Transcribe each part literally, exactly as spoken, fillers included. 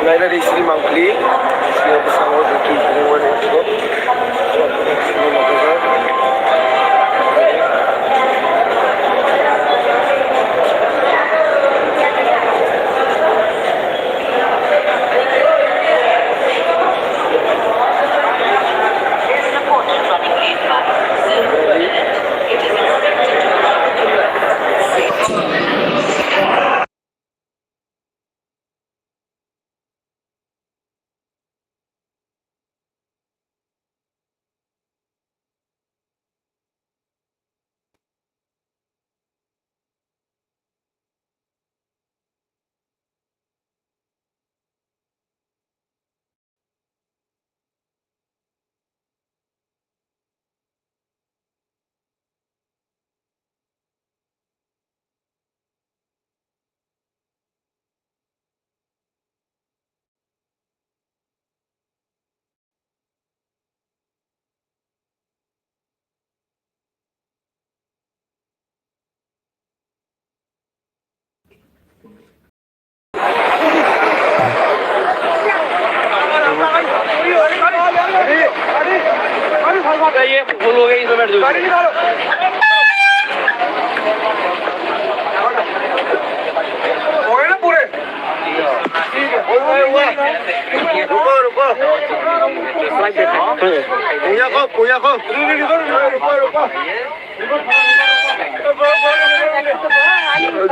Finally, Sri Mangpili, Sri Bwsango Duki, Bumungwani Dugo.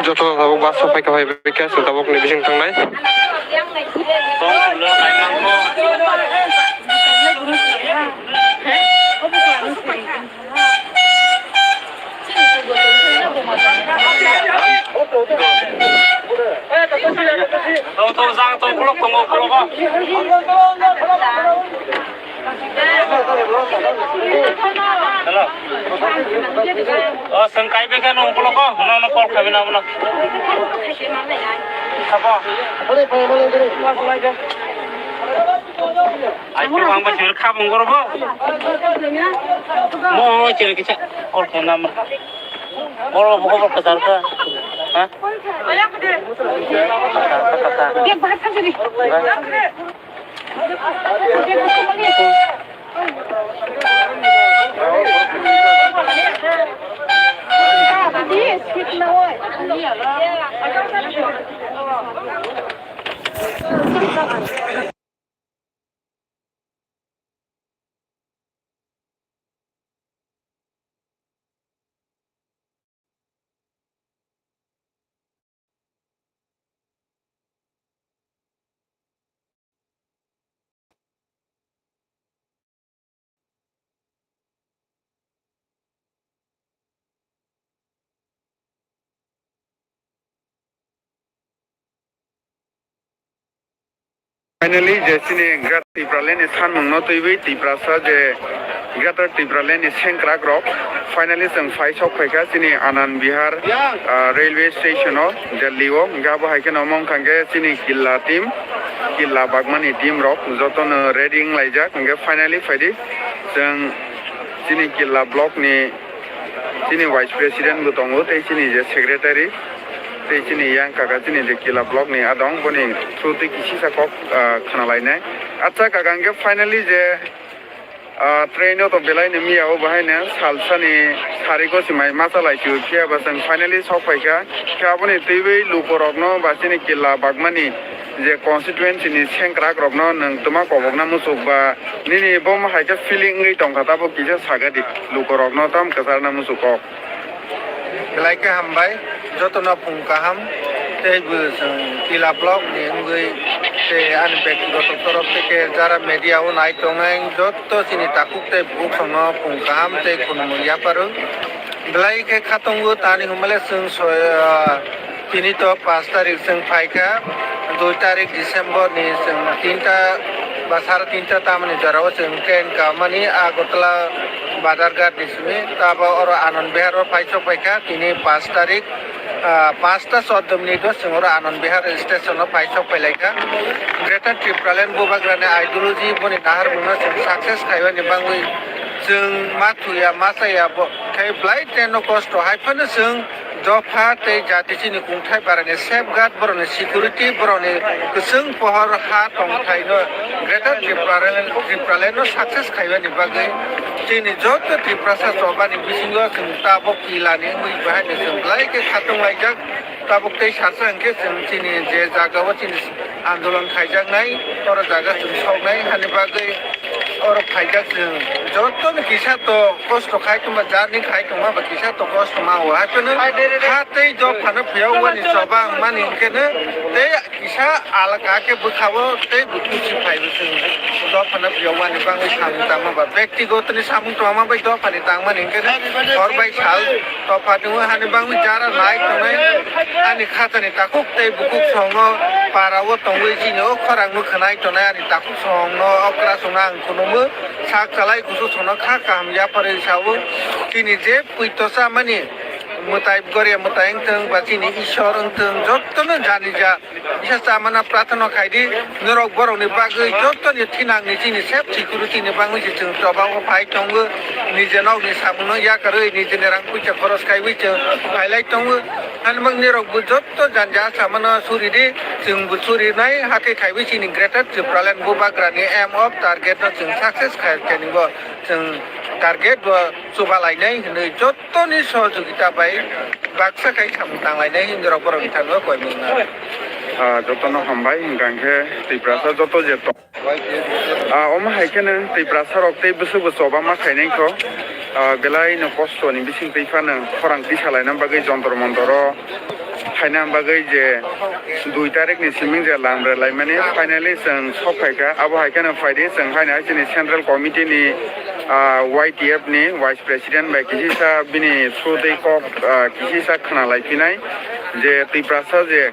Joto tabuk bus o phaikha, phaibai khe chwng tabuk ni bising thangnai. Tong tong jang tong kulok tongo kulok o. Hello. O, sengkai beke nung kulok o, no, no, call khabi na, no. Sabo. Ai, tu ang ba jor kha bung goro bo. Mo, mo, chere kicha. Call khabi na, mo. Boro bo, bo, bo, kha, kha. Ha? Kha, kha, kha. Finally, je chini Greater Tipraland ni sanmung no twiwi Tiprasa je Greater Tipraland ni sengkrak rok finally chwng phai sok phaikha chini Anand Vihar, ah, railway station o, Delhi o. Hwnkhe abo hai kheno omo wngkha hwnkhe chini Killa team, Killa Bagmani team rok jotono ready wnglaijak. Hwnkhe finally phaidi chwng chini Killa block ni chini vice president bo tongo, tei chini je secretary, tei chini yang kaka, chini je Killa block ni adong, boni through twi kisisa kok, ah, khna lainai. Acha kaka, hwnkhe finally je, ah, train o to belai ni miya o bahai no salsa ni sari gosi mai masa lai chu, phiya ba chwng finally sok phaikha. Khe aboni twiwi lukorokno ba chini Killa Bagmani je constituency ni sengkrak rokno nwng twma kobokna muchuk ba nini bo hai khe feeling wngwi tongkha, tabuk kisa sagadi lukorokno tam kwcharna muchuk kok. Belai khe hambai, jotono phung kaham, tei bo chwng Killa block ni wngwi tei ani bektigoto torof theke jara media o nai tongnai joto chini takhuk tei bukhuk songno phung kaham tei khulumung yapharwi. Belai khe khatungo tani hwnmale chwng soi, ah, tini to pash tarik chwng phaikha, dui tarik December ni chwng tinta ba sare tinta tamni jorao chwng train kamani Agartala Badharghat ni simi. Tabo oro Anand Vihar o phai sok phaikha, tini pash tarik, ah, pash ta chordo minute o chwng oro Anand Vihar station o phai sok phailaikha. Greater Tipraland bubagrani ideology boni naharmungno chwng success khaimani bagwi chwng ma thuya ma chaya bo khe belai train o kosto hai phano chwng Dopha tei jati chini kungthai barani safeguard, borokni security, borokni kwchwng pohor ha tongthai no Greater Tipraland, Tipraland no success khaibani bagwi chini joto Tiprasa chobani bisingo chwng tabok kilani wngwi bahai no chwng belai khe khatung laijak. Tabok tei sarsa hwnkhe chwng chini je jaga o chini andolon khaijaknai, oro jaga chwng soknai hani bagwi oro phaijak chwng. Jotono kisa to kosto khai tongma, jarni khai tongma ba kisa to kosto ma o. Hai phano ha tei dophano phiyok wani choba wngmani hwnkhe no tei kisa alaka khe bwkha o tei bukusi phai bo chwng dophano phiyok wani bagwi samung tangma ba bektigoto ni samung tangma bai dophani tangmani hwnkhe no hor bai sal Topha tongwi hani bangwi jara nai tongnai ani khatani takhuk tei bukhuk songno para o tongwi chini o khorang no khwnai tongnai ani takhuk songno okra songno ang khunumwi sak chalai kusu songno kha kaham yapharwi sao. Chini je puito chamani mwtai goria mwtai wngtong ba chini Ishwar wngtong jotono jani ja Bisa chamana prathana khaidi, norok borokni bagwi jotoni thinangni chini sep security ni bagwi se chwng choba o phai tongo, nije nokni samungno yakarwi, nijeni rang puisa khoros khaiwi chwng phailai tongo. Hanmang nirok bo jotto janja samano suridi, chwng bo surinai, hakhe khaiwi chini Greater Tipraland bubagrani aim of target no chwng success khai chani bo chwng target bo chubalainai hinwi jot Toni sohojogita bai baksa khai samung tanglainai hinwi rok borokni thani o koi mung na. Ah, jotono hambai, hwnkha khe Tiprasa joto je tong. Ah, omo hai kheno Tiprasa rok tei bwswk bo choba ma khainai kho. Ah, belai no kosto ni bising twi phano khorang tisa laina bagwi jontro montro o Haina bagwi je dui tarikni siming je lam rwlaimani finally chwng sok phaikha. Abo hai kheno phaidi chwng haino hai chini Central Committee ni, ah, Y T F ni Vice President bai kisisa bini through tei kok, ah, kisisa khwnalaiphinai je Tiprasa je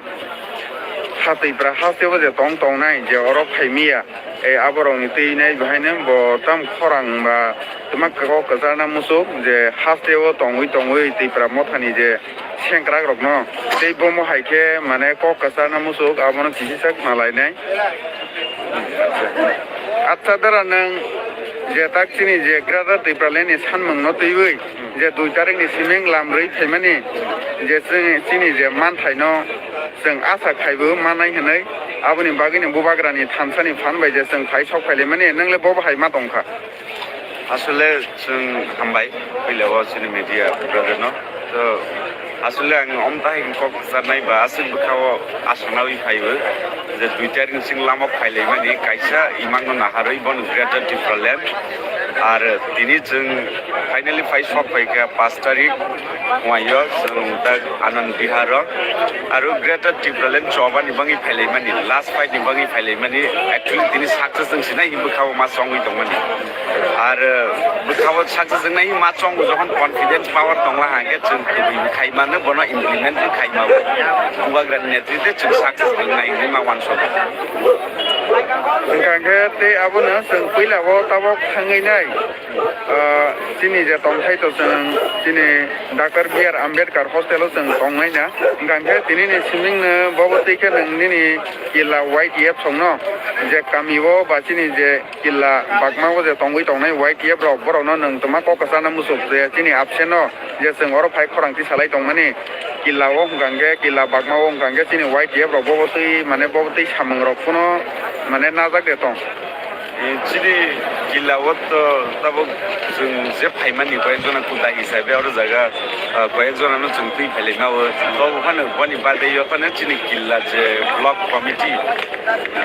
ha Tipra hasteo je tong tongnai je oro phaimiya. E, aborokni twi nai bahaino bo tam khorang ba twma kok kwcharna muchuk je hasteo tongwi tongwi Tipra mothani je sengkrakrokno tei bomo hai khe mane kok kwcharna muchuk abono kisisa khwnalainai. Acha dara nwng je tak chini je Greater Tipraland ni sanmungno twiwi je dui tarikni siming lam rwi phaimani je chini, chini je manthaino chwng acha khaibo manai hwnwi, aboni bagwino bubagrani thansani phan bai je chwng phai sok phailaimani, nwng le bobo hai ma tongkha? Asole chwng hambai, puila o chini media brother no. To asole ang omtahai kok sanai ba aswk bwkha o aswk nawi phaibo je dui tarik ni sing lama phailaimani kaisa imang no naharwi bono Greater Tipraland. Ar tini chwng finally phai sok phaikha pas tarik. Wayo chwng tak Anand Vihar o aro Greater Tipraland chobani bangwi phailaimani, last fight ni bangwi phailaimani, actually tini success wng sinai hinwi bwkha o ma chongwi tongmani. Ar bwkha o success wngnai ma chongo, jokhon confidence power tongla hangkhe chwng kubui khaimano bono implement khaima. Bubagrani netrite chwng success wngnai hinwi ma wansokha. Hwnkha khe tei abono chwng puila o tabok thangwi nai. Ah, chini je tongthai to chwng chini Doctor B R Ambedkar hostel o chwng tongnai na. Hwnkha khe tini ni siming no bobo twi khe nwng nini killa Y T F songno je kami o ba chini je killa bagma o je tongwi tongnai Y T F rok borokno nwng twma kok kwchana muchuk je chini absent o je chwng oro phai khorang tisalai tongmani killa o hwnkha khe killa bagma o hwnkha khe chini Y T F rok bobo twi mane bobo twi samung rok phano mane najak de tong. Eh, chini killa o to tabuk chwng je phaimani koyekjona kuda hisabe oro jaga, ah, koyekjonano chwng twi phailaima o. Tobo phano boni bagwi o phano chini killa je block committee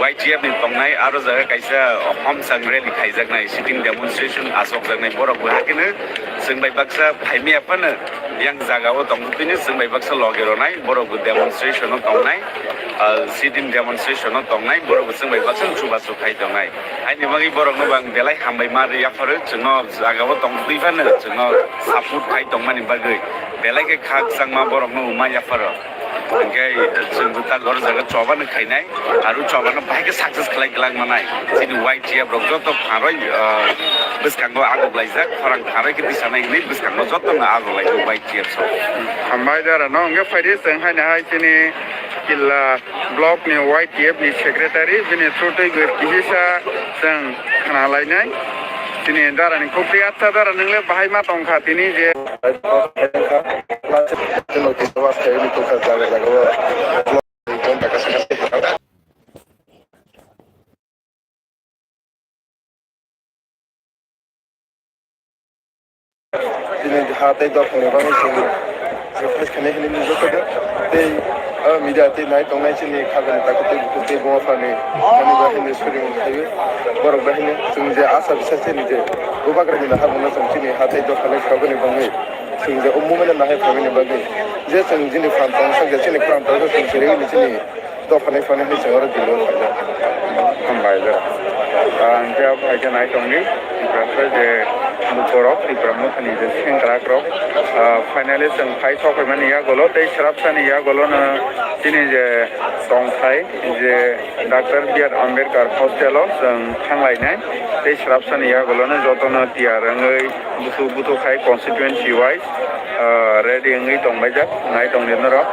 Y T F ni tongnai aro jaga kaisa homchang rally khaijaknai, sitting demonstration achokjaknai borok bo hakhe no chwng bai baksa phaimaya phano yang jaga o tongtwino chwng bai baksa loge ronai borok bo demonstration o tongnai. Ah, sitting demonstration o tongnai borok bo chwng bai baksa chubachu khai tongnai. Haini bagwi borokno bo ang belai hambai ma rwi yapharo, chwngno jaga o tongtwi phano chwngno support khai tongmani bagwi belai khe khak changma borokno ma yapharo. Hwnkhe chwng bwtak oro jaga chobano khainai, aro chobano bahai khe success khlai glak manai. Chini Y T F rok joto pharoi, ah, bwskango agoklaijak, khorang pharoi khe tisanai hwnwi bwskango jotono agoklai Y T F rok. Hambai dara no hwnkhe phaidi chwng haino hai chini killa block ni Y T F ni secretary, bini through twi bo kisa chwng khna lainai. Chini dara ni khukti, acha dara, nwng le bahai ma tong kha tini je. Chini ha tei dophani bagwi chwng request khainai hinwi nukjakgo. Tei o media tei nai tongnai chini khajani takhuk tei bukhuk tei buma phalni thani ba hinwi suring khaio. Borok ba hinwi chwng je asa bisa chini je bubagrani naharmungno chwng chini ha tei dophani sokoni bagwi chwng je o movement no nahai phaimani bagwi je chwng chini phan tongsak je chini phan tongsak chwng chini chini Dophani phani hinwi chwng oro Delhi o khaijak. Hambai jora. Ah, hwnkhe abo hai khe nai tongdi, Tiprasa je lukurok, Tipra mothani je sengkrakrok. Ah, finally chwng phai sokphaimani yagulo tei swrapsani yagulono chini je tongthai je Doctor B R Ambedkar hostel o chwng thanglainai tei swrapsani yagulono jotono tiyar wngwi buthuk buthuk khai constituency wise, ah, ready wngwi tongbaijak, nai tongdi norok.